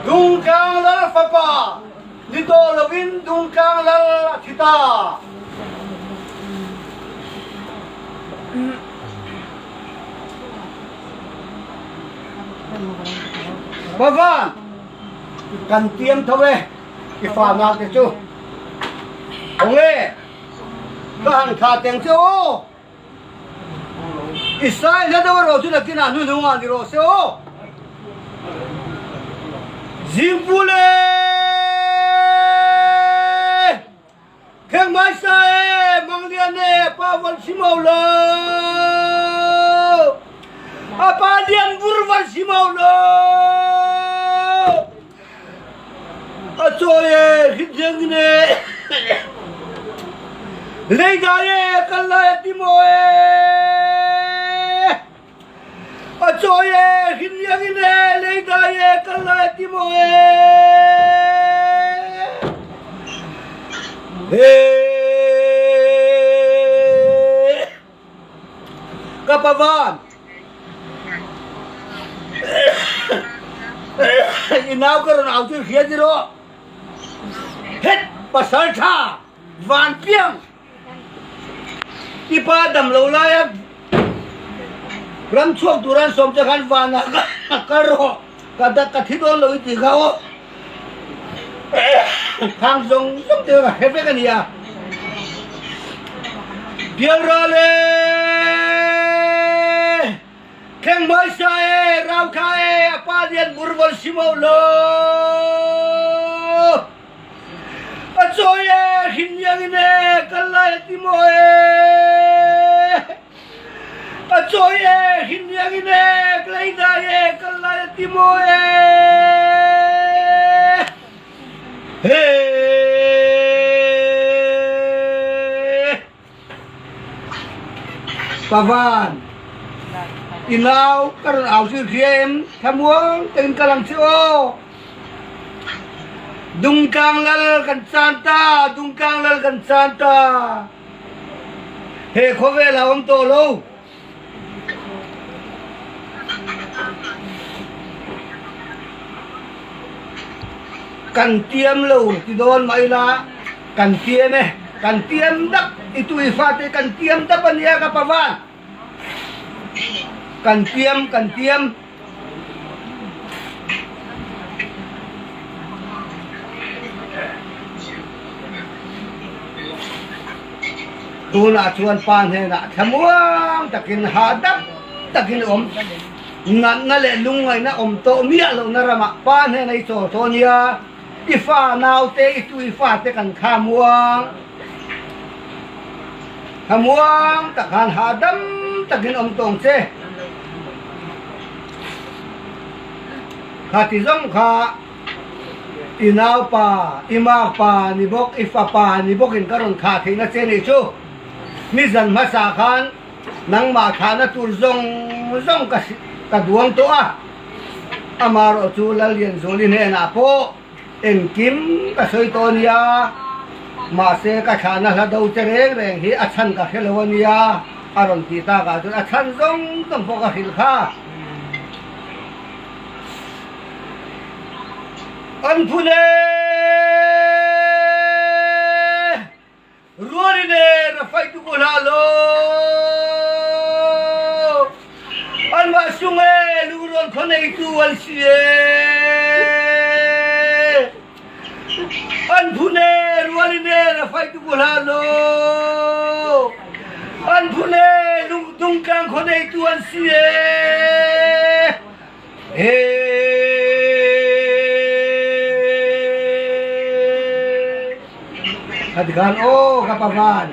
Dungtlang Lal fapa ni tawh lovin Dungtlang Lal a thi ta. Pavan, kan tiam tho e, i fa nak te chu. Hawng e, ka han thlah teng che aw. I sai hla deuh erawh chu nakinah hnuhnung ah ni rawh se aw. Zingpul e! Kheng mai sa e, Manglian e, pa van sim ho lo. A pa lian vur van sim ho lo. A chawi e, hritliang e, leidai e, kal lai a ti maw e. A chawi e, hritliang in e, leidai e, kal lai a ti maw e. He ka pavan. I nau ka rawn au chu hria ti rawh. Het pasal tha van piang i pa dam lo laia ram chhuak tur an sawm che khan van ah kal rawh ka dak ka thi dawn lo i ti kha aw. Thang zawng zawng te ka hre vek a nia. Bialral e! Kheng hmaisa e, rauthla e, a pa lian burval si mo lo. A cawi e, hrin liang in e, kal lai a ti maw e. A cawi e, hrin liang in e, klei dai e, kal lai a ti maw e. He! Pavan, i nau ka rawn au chu hria em? Thlamuang takin ka lang che aw. Dungtlang lal kan chan ta, Dungtlang lal kan chan ta. He khawvel a awm tawh lo. Kan tiam lo ti dawn mah ila kan tiam e, kan tiam dap i tui fate kan tiam dap a nia ka pavan. Kan tiam kan tiam. Tunah chuan pa hnenah thlamuang takin hahdam takin awm. Natna leh lungngaihna awm tawh miah lohna ramah pa hnena i chawl tawh nia, i fa naute, i tui fate kan thlamuang. Thlamuang tak khan hahdam takin awm tawng che. Kha ti zawng kha i naupa, i makpa ni bawk, i fapa ni bawkin ka rawn thah theihna che nih chu. Nizan hmasa khan nangmah thahna tur zawng zawng ka ka duang tawh a, amaherawh chu Lallianzuali hnenah pawh Engkim ka sawi tawh a nia, mahse ka thlahna hla do che reng reng hi a chhan ka hre lo a nia, a rawn tih takah chuan a chhan zawng zawng pawh ka hrilh kha. An phun e! Ruali nen a fight tu ko hlah law. Anmah sung e lungrual khaw neitu an si e. An phun e ruali nen a fight tu ko hlah law. An phun e lungtlang khaw neitu an si e. Khatikan aw ka pavan.